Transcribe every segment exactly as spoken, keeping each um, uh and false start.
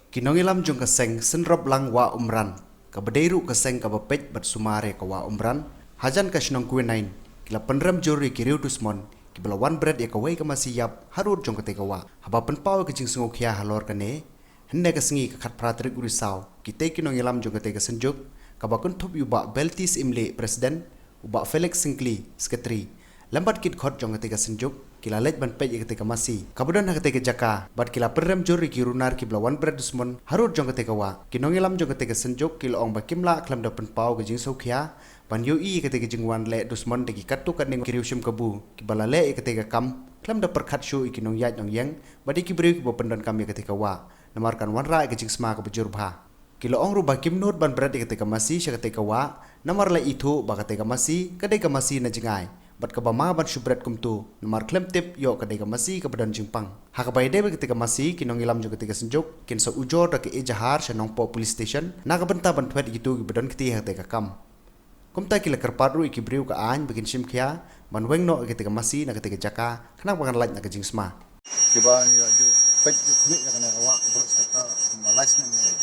Ki nongïalam jong ka seng Synroplang Wah Umran, kaba dei ruh ka seng kaba peit bad sumar ïa ka Wah Umran, hajan ka shnong Quinine, ki la pynrem jur ïa ki riew dusmon kiba la wan bret ïa kawei ka masi ïap harud jong katei ka wah. Haba pynpaw ïa ka jingsngewkhia halor kane, hynne ka sngi ka khatphra tarik u Risaw, kitei ki nongïalam jong katei ka synjuk, kaba kynthup ïa u Bah Beltis Imlieh, President, u Bah Felix Syngkli, Secretary, lem bad ki dkhot jong katei ka synjuk, ki la leit ban peit ïa katei ka masi kaba don ha katei ka jaka, bad ki la pynrem jur ïa ki runar kiba la wan bret dusmon harud jong katei ka wah. Ki nongïalam jong katei ka synjuk ki la ong ba kim lah khlem da pynpaw ka jingsngewkhia ban ïohi ïa katei ka jingwan leh dusmon da ki katto katne ki riew shim kabu kiba la leh ïa katei ka kam khlem da pyrkhat shuh ïa ki nongïaid nongïeng bad ïa ki briew kiba pyndonkam ïa katei ka wah, namar kan wanrah ïa ka jingsma kaba jur bha. Ki la ong ruh ba kim nud ban bret ïa katei ka masi sha katei ka wah, namar la ithuh ba katei ka masi ka dei ka masi na jngai, bad kaba ma ban shu bret kumto, namar khlem tip ïoh ka dei ka masi kaba don jingpang. Ha kaba ïadei bad katei ka masi, ki nongïalam jong katei ka synjuk kin sa ujor da ka ejahar sha Nongpoh Police Station na ka bynta ban thwet ïa kito kiba don kti ha katei ka kam. Kumta ki la kyrpad ruh ïa ki briew ka aiñ ba kin shim khia ban weng noh ïa katei ka masi na katei ka jaka, khnang ba kan lait na ka jingsma. Kiba ïa ju peit ju khmih ïa kane ka wah, ka briew sekta, kumba lai snem ïa.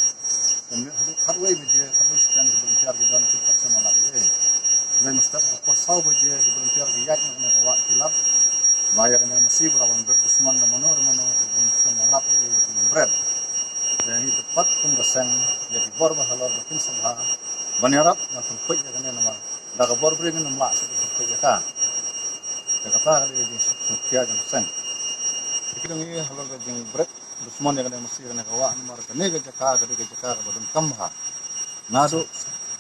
Kumne haduh khatwei baje, khatwei step ki volunteer ki don ki pat sa ma lap ïa. Lai ma step ka por saw baje ki volunteer ki ïaid na kane ka wah ki lap. Ba ïa kane masi ba la wan bret dusmon da mano da mano ki bun sa ma lap ïa ki bret. Ïa ngi pat kum ka seng ïa ki bor ba halor ba kin sa bha ban ïarap ban pynpeit ïa kane namar da ka bor briew ngin ym lah shuh ban pynpeit ïa ka. Te kata ka dei ka jingsngewkhia jong ka seng. Te ki dang ïa halor ka jingbret dusmon ïa kane masi kane ka wah namar kane ka jaka ka dei ka jaka kaba donkam bha. Naduh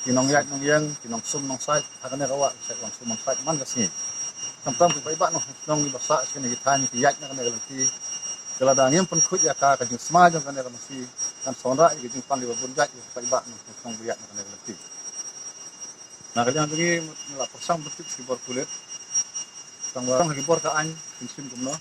ki nongïaid nongïeng, ki nongsum nongsait ha kane ka wah, ki sait nongsum nongsait man ka sngi. Khamtam ki paidbah nongshong shnong kiba sah sha kane ki thaiñ ki ïaid na kane ka lynti. Te lada ngim pynkhuid ïa ka, ka jingsma jong kane ka masi kan sa wanrah ïa ka jingpang kiba bun jait ïa ki paidbah nongshong shnong ba ïaid na kane ka lynti. Na ka liang jong ngi ngi la pyrshang ban tip sha ki bor pulit. Tang ba ha ki bor ka aiñ kin shim kumno.